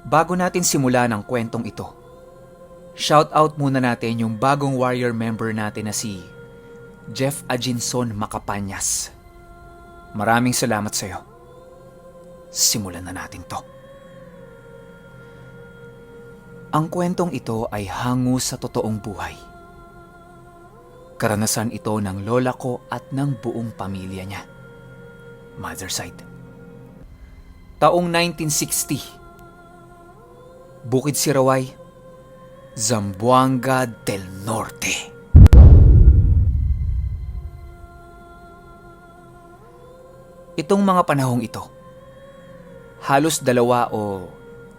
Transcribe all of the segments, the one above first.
Bago natin simulan ang kwentong ito, shout out muna natin yung bagong warrior member natin na si Jeff Ajinson Macapanyas. Maraming salamat sa'yo. Simulan na natin to. Ang kwentong ito ay hango sa totoong buhay. Karanasan ito ng lola ko at ng buong pamilya niya. Mother side. Taong 1960. Bukid Sirawai, Zamboanga del Norte. Itong mga panahong ito, halos 2 o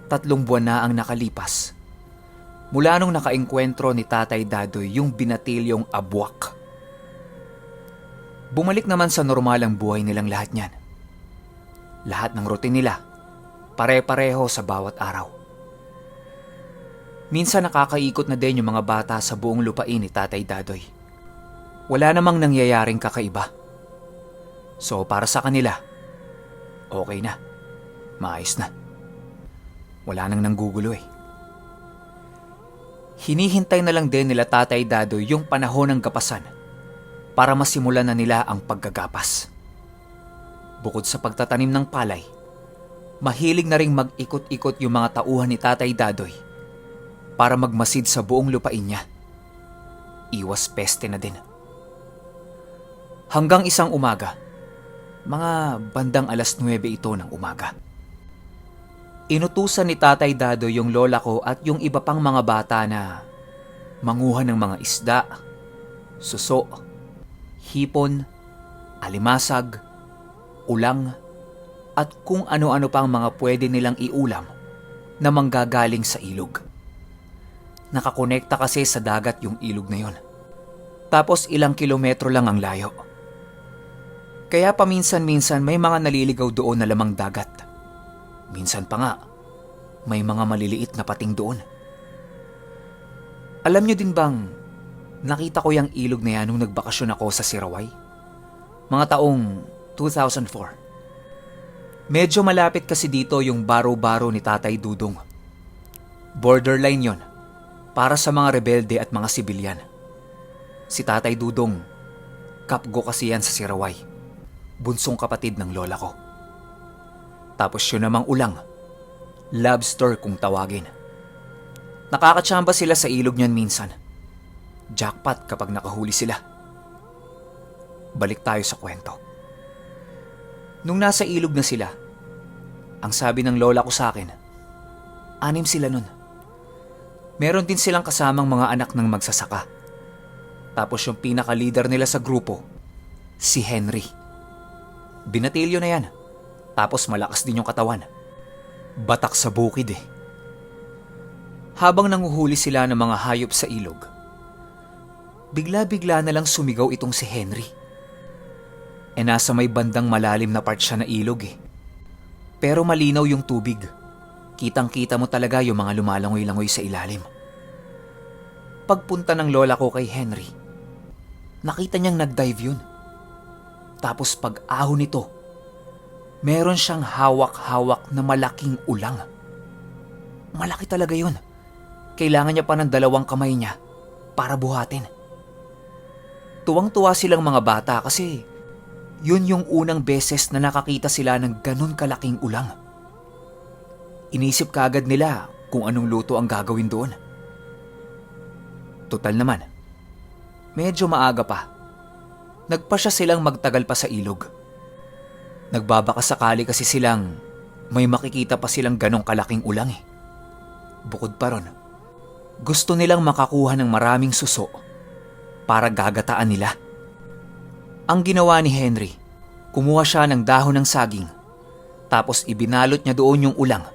3 buwan na ang nakalipas mula nung nakaengkwentro ni Tatay Dadoy yung binatilyong abwak. Bumalik naman sa normal ang buhay nilang lahat niyan. Lahat ng routine nila, pare-pareho sa bawat araw. Minsan nakakaikot na din yung mga bata sa buong lupain ni Tatay Dadoy. Wala namang nangyayaring kakaiba. So para sa kanila, okay na. Maayos na. Wala nang nanggugulo eh. Hinihintay na lang din nila Tatay Dadoy yung panahon ng gapasan para masimulan na nila ang paggagapas. Bukod sa pagtatanim ng palay, mahilig na ring mag-ikot-ikot yung mga tauhan ni Tatay Dadoy para magmasid sa buong lupain niya. Iwas peste na din. Hanggang isang umaga, mga bandang 9:00 ito ng umaga. Inutusan ni Tatay Dado yung lola ko at yung iba pang mga bata na manguha ng mga isda, suso, hipon, alimasag, ulang, at kung ano-ano pang mga pwede nilang iulam na manggagaling sa ilog. Nakakonekta kasi sa dagat yung ilog na yon. Tapos ilang kilometro lang ang layo. Kaya paminsan-minsan may mga naliligaw doon na lamang dagat. Minsan pa nga, may mga maliliit na pating doon. Alam nyo din bang nakita ko yung ilog na yan nung nagbakasyon ako sa Sirawai? Mga taong 2004. Medyo malapit kasi dito yung baro-baro ni Tatay Dudong. Borderline yon para sa mga rebelde at mga sibilyan. Si Tatay Dudong, kapgo kasi yan sa Sirawai. Bunsong kapatid ng lola ko. Tapos yun namang ulang, lobster kung tawagin. Nakakatsamba sila sa ilog niyan minsan. Jackpot kapag nakahuli sila. Balik tayo sa kwento. Nung nasa ilog na sila, ang sabi ng lola ko sa akin, 6 sila nun. Meron din silang kasamang mga anak ng magsasaka. Tapos yung pinaka-leader nila sa grupo, si Henry. Binatilyo na yan. Tapos malakas din yung katawan. Batak sa bukid eh. Habang nanguhuli sila ng mga hayop sa ilog, bigla-bigla na lang sumigaw itong si Henry. E nasa may bandang malalim na part siya na ilog eh. Pero malinaw yung tubig. Kitang-kita mo talaga yung mga lumalangoy-langoy sa ilalim. Pagpunta ng lola ko kay Henry, nakita niyang nag-dive yun. Tapos pag ahon nito, meron siyang hawak-hawak na malaking ulang. Malaki talaga yun. Kailangan niya pa ng 2 kamay niya para buhatin. Tuwang-tuwa silang mga bata kasi yun yung unang beses na nakakita sila ng ganun kalaking ulang. Inisip kaagad nila kung anong luto ang gagawin doon. Total naman, medyo maaga pa. Nagpasya silang magtagal pa sa ilog. Nagbabaka sakali kasi silang may makikita pa silang ganong kalaking ulang eh. Bukod pa ron, gusto nilang makakuha ng maraming suso para gagataan nila. Ang ginawa ni Henry, kumuha siya ng dahon ng saging, tapos ibinalot niya doon yung ulang.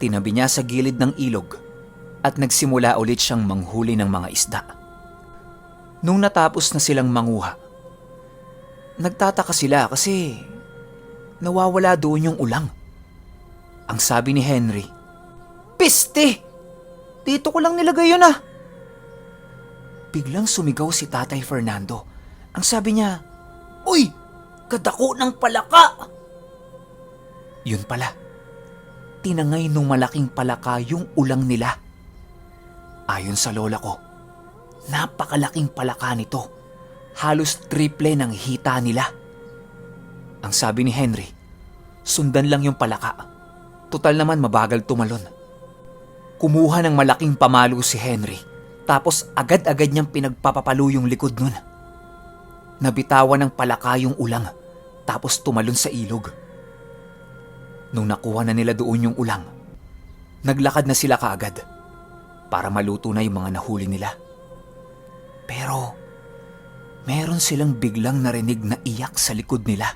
Tinabi niya sa gilid ng ilog at nagsimula ulit siyang manghuli ng mga isda. Nung natapos na silang manguha, nagtataka sila kasi nawawala doon yung ulang. Ang sabi ni Henry, "Piste! Dito ko lang nilagay yun ah." Biglang sumigaw si Tatay Fernando. Ang sabi niya, "Uy! Kadako ng palaka!" Yun pala. Tinangay nung malaking palaka yung ulang nila. Ayon sa lola ko, napakalaking palaka nito. Halos triple ng hita nila. Ang sabi ni Henry, sundan lang yung palaka. Tutal naman mabagal tumalon. Kumuha ng malaking pamalo si Henry, tapos agad-agad niyang pinagpapapalo yung likod nun. Nabitawan ng palaka yung ulang, tapos tumalon sa ilog. Nung nakuha na nila doon yung ulang, naglakad na sila kaagad para maluto na yung mga nahuli nila. Pero meron silang biglang narinig na iyak sa likod nila.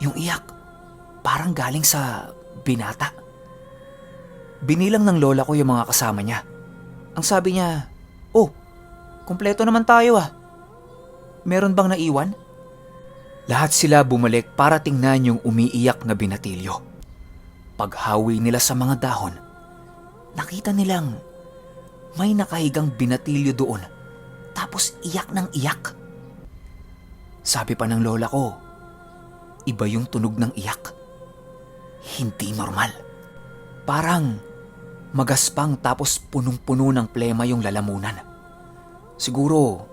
Yung iyak, parang galing sa binata. Binilang ng lola ko yung mga kasama niya. Ang sabi niya, "Oh, kumpleto naman tayo ah. Meron bang naiwan?" Lahat sila bumalik para tingnan yung umiiyak na binatilyo. Paghawi nila sa mga dahon, nakita nilang may nakahigang binatilyo doon, tapos iyak ng iyak. Sabi pa ng lola ko, iba yung tunog ng iyak. Hindi normal. Parang magaspang tapos punong-puno ng plema yung lalamunan. Siguro,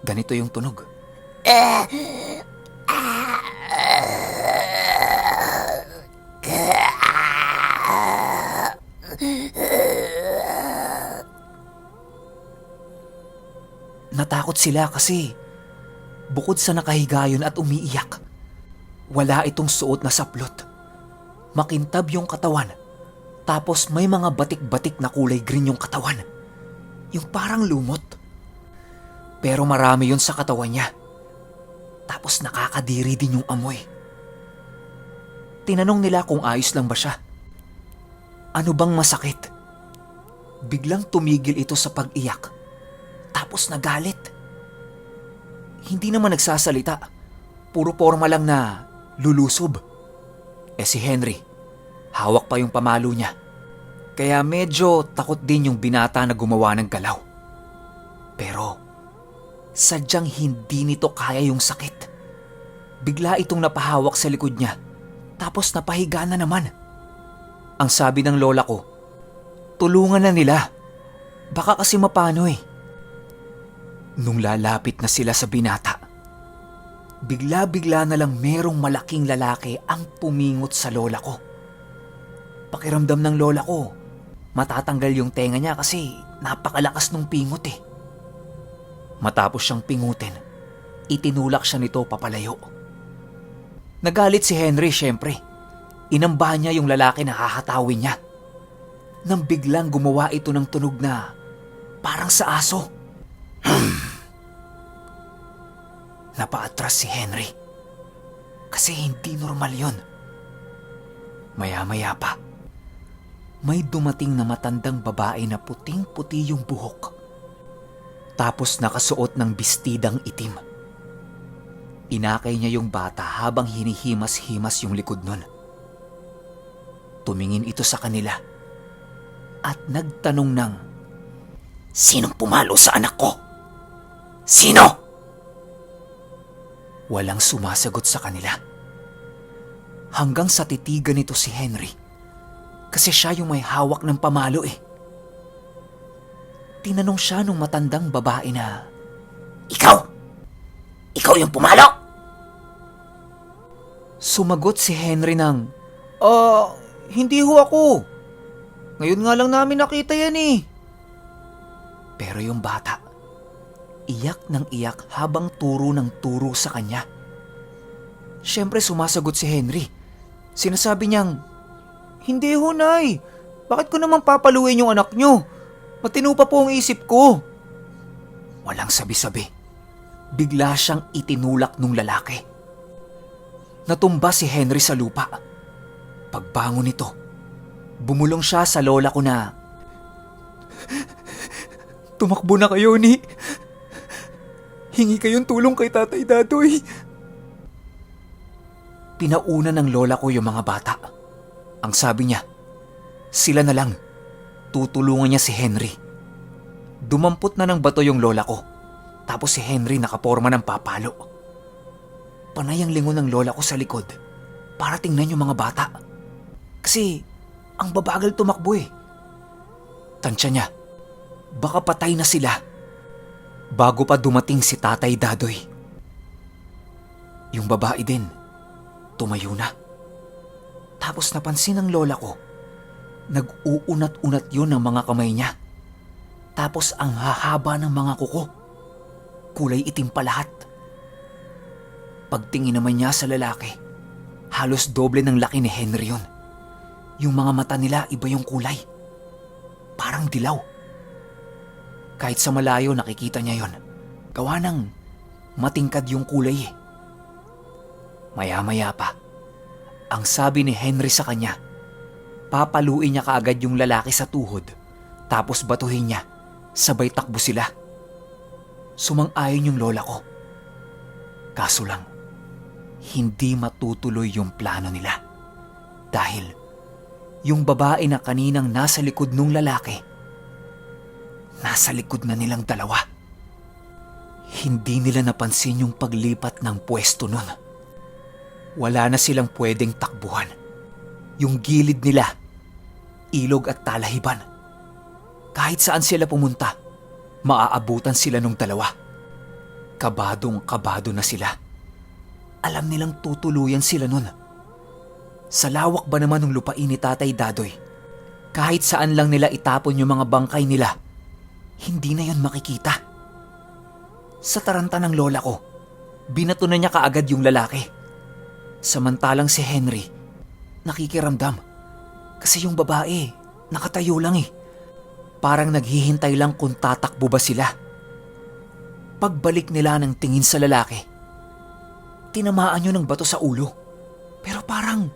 ganito yung tunog. Natakot sila kasi bukod sa nakahiga yun at umiiyak, wala itong suot na saplot. Makintab yung katawan. Tapos may mga batik-batik na kulay green yung katawan. Yung parang lumot. Pero marami yun sa katawan niya. Tapos nakakadiri din yung amoy. Tinanong nila kung ayos lang ba siya. Ano bang masakit? Biglang tumigil ito sa pag-iyak. Tapos nagalit. Hindi naman nagsasalita. Puro porma lang na lulusob. Eh si Henry, hawak pa yung pamalo niya. Kaya medyo takot din yung binata na gumawa ng galaw. Pero sadyang hindi nito kaya yung sakit. Bigla itong napahawak sa likod niya, tapos napahiga na naman. Ang sabi ng lola ko, tulungan na nila. Baka kasi mapano eh. Nung lalapit na sila sa binata, bigla-bigla na lang merong malaking lalaki ang pumingot sa lola ko. Pakiramdam ng lola ko, matatanggal yung tenga niya kasi napakalakas nung pingot eh. Matapos siyang pingutin, itinulak siya nito papalayo. Nagalit si Henry, syempre. Inambahan niya yung lalaki na hahatawin niya. Nang biglang gumawa ito ng tunog na parang sa aso. Napaatras si Henry. Kasi hindi normal yon. Maya-maya pa, may dumating na matandang babae na puting-puti yung buhok. Tapos nakasuot ng bestidang itim. Inakay niya yung bata habang hinihimas-himas yung likod nun. Tumingin ito sa kanila at nagtanong ng, "Sinong pumalo sa anak ko? Sino?" Walang sumasagot sa kanila. Hanggang sa titigan nito si Henry. Kasi siya yung may hawak ng pamalo eh. Tinanong siya nung matandang babae na, "Ikaw! Ikaw yung pumalo?" Sumagot si Henry ng, "Ah, hindi ho ako. Ngayon nga lang namin nakita yan eh." Pero yung bata, iyak ng iyak habang turo ng turo sa kanya. Siyempre sumasagot si Henry. Sinasabi niyang, "Hindi ho, Nay. Bakit ko naman papaluin yung anak nyo? Matino pa po ang isip ko." Walang sabi-sabi. Bigla siyang itinulak nung lalaki. Natumba si Henry sa lupa. Pagbangon nito, bumulong siya sa lola ko na, "Tumakbo na kayo ni. Hingi kayong tulong kay Tatay Dadoy." Pinauna ng lola ko yung mga bata. Ang sabi niya, sila na lang. Tutulungan niya si Henry. Dumampot na ng bato yung lola ko. Tapos si Henry nakaporma ng papalo. Panay ang lingon ng lola ko sa likod para tingnan yung mga bata. Kasi Ang babagal tumakbo eh. Tansya niya, baka patay na sila bago pa dumating si Tatay Dadoy. Yung babae din, tumayo na. Tapos napansin ng lola ko, nag-uunat-unat yun ng mga kamay niya. Tapos ang hahaba ng mga kuko. Kulay itim pa lahat. Pagtingin naman niya sa lalaki, halos doble ng laki ni Henry yun. Yung mga mata nila, iba yung kulay. Parang dilaw. Kahit sa malayo, nakikita niya yon. Gawa ng matingkad yung kulay eh. Maya-maya pa, ang sabi ni Henry sa kanya, papaluin niya kaagad yung lalaki sa tuhod, tapos batuhin niya, sabay takbo sila. Sumang-ayon yung lola ko. Kaso lang, hindi matutuloy yung plano nila. Dahil yung babae na kaninang nasa likod nung lalaki, nasa likod na nilang dalawa. Hindi nila napansin yung paglipat ng pwesto nun. Wala na silang pwedeng takbuhan. Yung gilid nila, ilog at talahiban. Kahit saan sila pumunta, maaabutan sila nung dalawa. Kabadong kabado na sila. Alam nilang tutuluyan sila nun. Sa lawak ba naman ng lupain ni Tatay Dadoy, kahit saan lang nila itapon yung mga bangkay nila, hindi na yon makikita. Sa taranta ng lola ko, binato na niya kaagad yung lalaki. Samantalang si Henry, nakikiramdam. Kasi yung babae, nakatayo lang eh. Parang naghihintay lang kung tatakbo ba sila. Pagbalik nila ng tingin sa lalaki, tinamaan yun ng bato sa ulo. Pero parang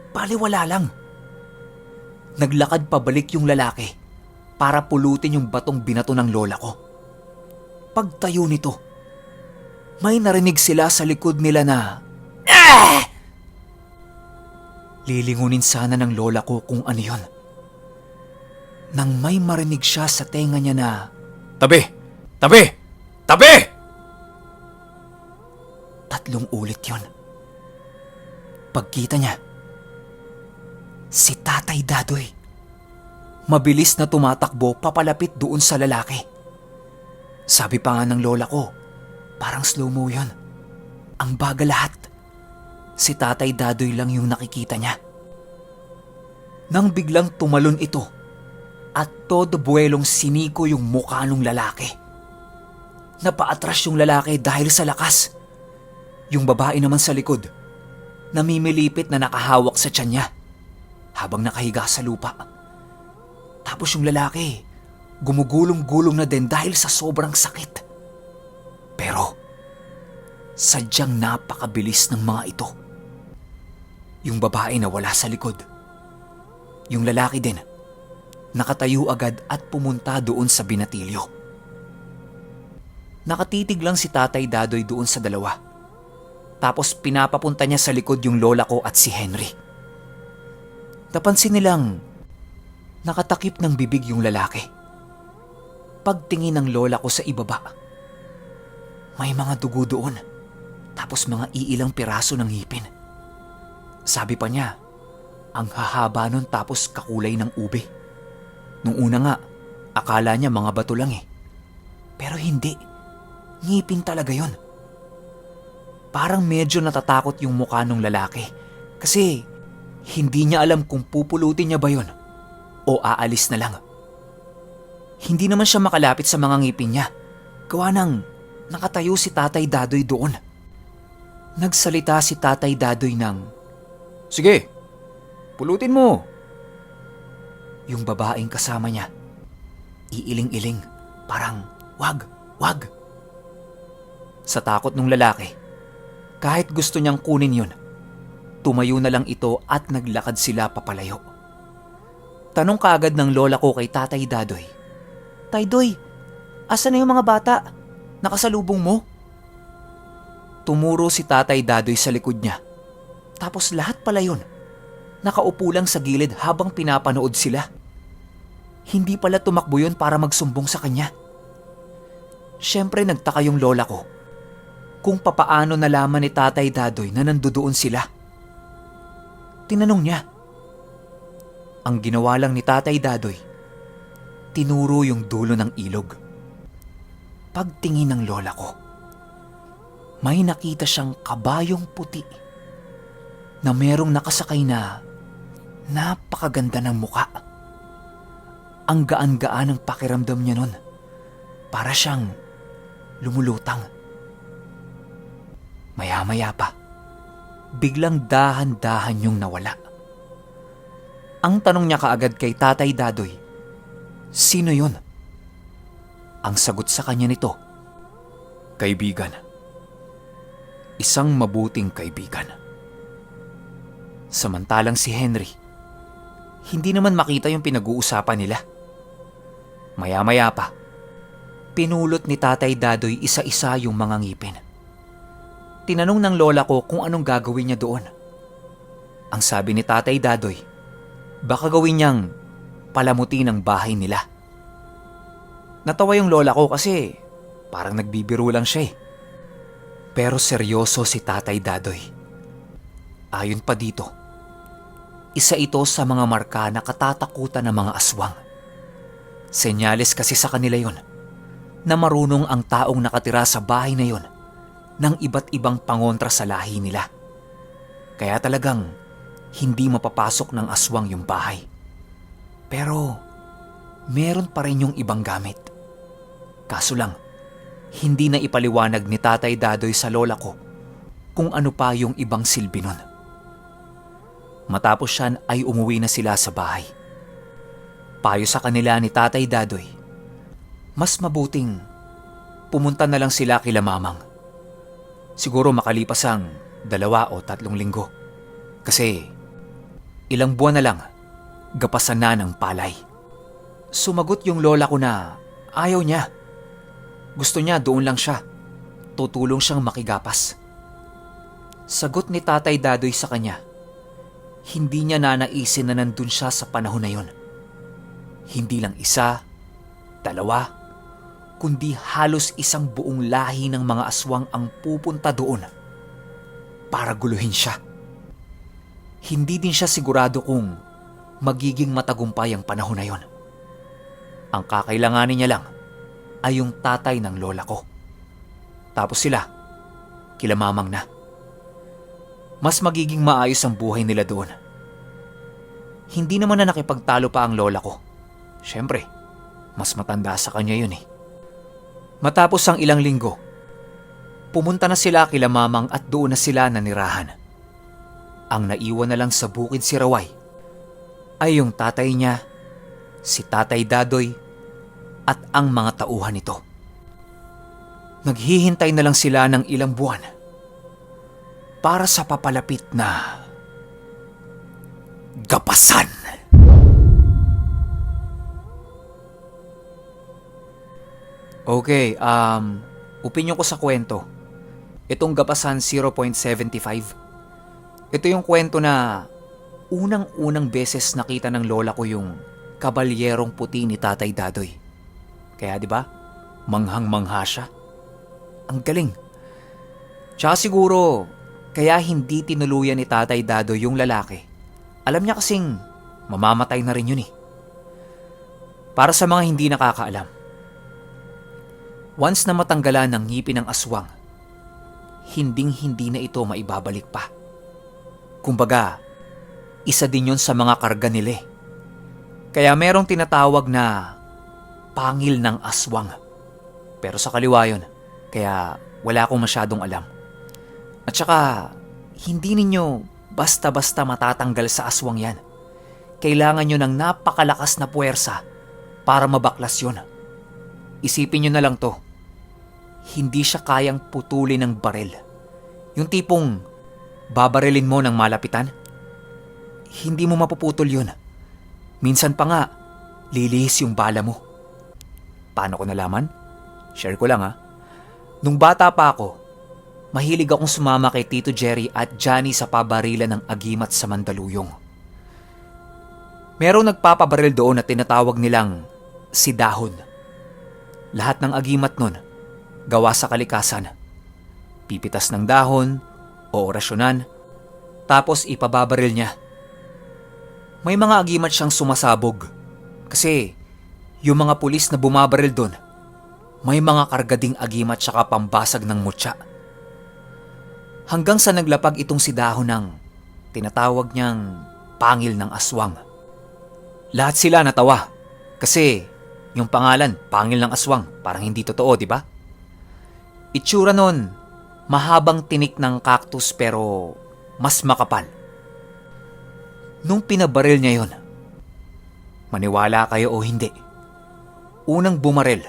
baliwala lang. Naglakad pabalik yung lalaki para pulutin yung batong binato ng lola ko. Pagtayo nito, may narinig sila sa likod nila na "Ah!" Lilingunin sana ng lola ko kung ano yon nang may marinig siya sa tenga niya na, "Tabi! Tabi! Tabi!" Tatlong ulit yon. Pagkita niya, si Tatay Dadoy. Mabilis na tumatakbo papalapit doon sa lalaki. Sabi pa nga ng lola ko, parang slow-mo yun. Ang bagal lahat. Si Tatay Dadoy lang yung nakikita niya. Nang biglang tumalon ito at todo buwelong siniko yung mukha ng lalaki. Napaatras yung lalaki dahil sa lakas. Yung babae naman sa likod, namimilipit na nakahawak sa tiyan niya habang nakahiga sa lupa. Tapos yung lalaki, gumugulong-gulong na din dahil sa sobrang sakit. Pero sadyang napakabilis ng mga ito. Yung babae na wala sa likod. Yung lalaki din, nakatayo agad at pumunta doon sa binatilyo. Nakatitig lang si Tatay Dadoy doon sa dalawa. Tapos pinapapunta niya sa likod yung lola ko at si Henry. Napansin nilang nakatakip ng bibig yung lalaki. Pagtingin ng lola ko sa ibaba, may mga dugo doon. Tapos mga iilang piraso ng ngipin. Sabi pa niya, ang hahaba nun tapos kakulay ng ube. Nung una nga, akala niya mga bato lang eh. Pero hindi. Ngipin talaga yon. Parang medyo natatakot yung mukha ng lalaki kasi hindi niya alam kung pupulutin niya ba yon o aalis na lang. Hindi naman siya makalapit sa mga ngipin niya. Gawa ng nakatayo si Tatay Dadoy doon. Nagsalita si Tatay Dadoy ng, "Sige, pulutin mo." Yung babaeng kasama niya, iiling-iling, parang wag, wag. Sa takot ng lalaki, kahit gusto niyang kunin yun, tumayo na lang ito at naglakad sila papalayo. Tanong kaagad ng lola ko kay Tatay Dadoy, "Tay Doy, asa na yung mga bata? Nakasalubong mo?" Tumuro si Tatay Dadoy sa likod niya. Tapos lahat pala yun, nakaupo lang sa gilid habang pinapanood sila. Hindi pala tumakbo yun para magsumbong sa kanya. Siyempre, nagtaka yung lola ko kung papaano nalaman ni Tatay Dadoy na nandoon sila. Tinanong niya. Ang ginawa lang ni Tatay Dadoy, tinuro yung dulo ng ilog. Pagtingin ng lola ko, may nakita siyang kabayong puti na merong nakasakay na napakaganda ng muka. Ang gaan-gaan ng pakiramdam niya nun. Para siyang lumulutang. Maya-maya pa, biglang dahan-dahan yung nawala. Ang tanong niya kaagad kay Tatay Dadoy, "Sino yun?" Ang sagot sa kanya nito, "Kaibigan. Isang mabuting kaibigan." Samantalang si Henry, hindi naman makita yung pinag-uusapan nila. Maya-maya pa, pinulot ni Tatay Dadoy isa-isa yung mga ngipin. Tinanong ng lola ko kung anong gagawin niya doon. Ang sabi ni Tatay Dadoy, baka gawin niyang palamuti ng bahay nila. Natawa yung lola ko kasi parang nagbibiro lang siya eh. Pero seryoso si Tatay Dadoy. Ayon pa dito, isa ito sa mga marka na katatakutan ng mga aswang. Senyales kasi sa kanila yon na marunong ang taong nakatira sa bahay na yon ng iba't ibang pangontra sa lahi nila. Kaya talagang hindi mapapasok ng aswang yung bahay. Pero meron pa rin yung ibang gamit. Kaso lang, hindi na ipaliwanag ni Tatay Dadoy sa lola ko kung ano pa yung ibang silbi nun. Matapos yan ay umuwi na sila sa bahay. Payo sa kanila ni Tatay Dadoy, mas mabuting pumunta na lang sila kila Mamang. Siguro makalipas ang 2 o 3 linggo. Kasi ilang buwan na lang, gapasan na ng palay. Sumagot yung lola ko na ayaw niya. Gusto niya doon lang siya. Tutulong siyang makigapas. Sagot ni Tatay Dadoy sa kanya, hindi niya nanaisin na nandun siya sa panahon na yon. Hindi lang isa, dalawa, kundi halos isang buong lahi ng mga aswang ang pupunta doon para guluhin siya. Hindi din siya sigurado kung magiging matagumpay ang panahon na yon. Ang kakailanganin niya lang ay yung tatay ng lola ko. Tapos sila, kila Mamang na. Mas magiging maayos ang buhay nila doon. Hindi naman na nakipagtalo pa ang lola ko. Siyempre, mas matanda sa kanya yun eh. Matapos ang ilang linggo, pumunta na sila kila Mamang at doon na sila nanirahan. Ang naiwan na lang sa Bukid Siraway ay yung tatay niya, si Tatay Dadoy, at ang mga tauhan nito. Naghihintay na lang sila ng ilang buwan para sa papalapit na gapasan. Okay, opinion ko sa kwento. Itong gapasan 0.75. Ito yung kwento na unang-unang beses nakita ng lola ko yung kabalyerong puti ni Tatay Dadoy. Kaya 'di ba? Manghang-mangha siya. Ang galing. Tsaka siguro kaya hindi tinuluyan ni Tatay Dadoy yung lalaki. Alam niya kasing mamamatay na rin yun eh. Para sa mga hindi nakakaalam, once na matanggalan ng ngipin ng aswang, hinding-hindi na ito maibabalik pa. Kumbaga, isa din yun sa mga karga nila eh. Kaya merong tinatawag na pangil ng aswang. Pero sa kaliwa yun, kaya wala akong masyadong alam. At saka, hindi ninyo basta-basta matatanggal sa aswang yan. Kailangan nyo ng napakalakas na puwersa para mabaklas yun. Isipin nyo na lang to. Hindi siya kayang putulin ng baril. Yung tipong babarilin mo ng malapitan, hindi mo mapuputol yun. Minsan pa nga, lilihis yung bala mo. Paano ko nalaman? Share ko lang ha. Nung bata pa ako, mahilig akong sumama kay Tito Jerry at Johnny sa pabarilan ng agimat sa Mandaluyong. Merong nagpapabaril doon na tinatawag nilang si Dahon. Lahat ng agimat nun, gawa sa kalikasan. Pipitas ng dahon o orasyonan, tapos ipababaril niya. May mga agimat siyang sumasabog. Kasi yung mga pulis na bumabaril doon, may mga karga ding agimat tsaka pambasag ng mutya. Hanggang sa naglapag itong si Dahon ng tinatawag niyang pangil ng aswang. Lahat sila natawa kasi yung pangalan, pangil ng aswang, parang hindi totoo, di ba? Itsura nun, mahabang tinik ng cactus pero mas makapal. Nung pinabaril niya yon, maniwala kayo o hindi, unang bumaril,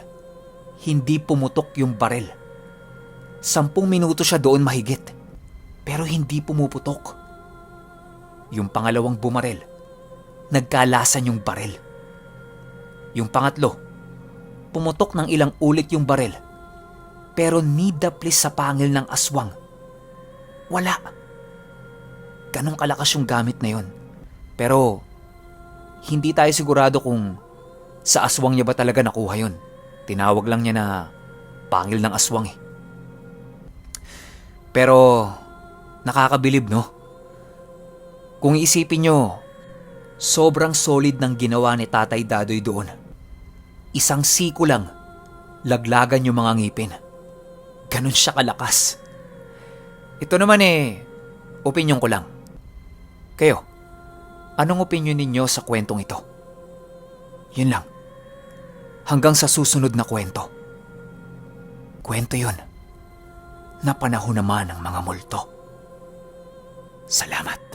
hindi pumutok yung baril. 10 minuto siya doon mahigit, pero hindi pumuputok. Yung pangalawang bumaril, nagkalasan yung baril. Yung pangatlo, pumutok ng ilang ulit yung baril, pero ni daplis sa pangil ng aswang. Wala. Ganong kalakas yung gamit na yon. Pero hindi tayo sigurado kung sa aswang niya ba talaga nakuha yon. Tinawag lang niya na pangil ng aswang eh. Pero nakakabilib, no? Kung iisipin nyo, sobrang solid ng ginawa ni Tatay Dadoy doon. Isang siko lang, laglagan yung mga ngipin. Ganon siya kalakas. Ito naman eh, opinion ko lang. Kayo, anong opinion ninyo sa kwentong ito? Yun lang. Hanggang sa susunod na kwento. Kwento yun na panahon naman ng mga multo. Salamat.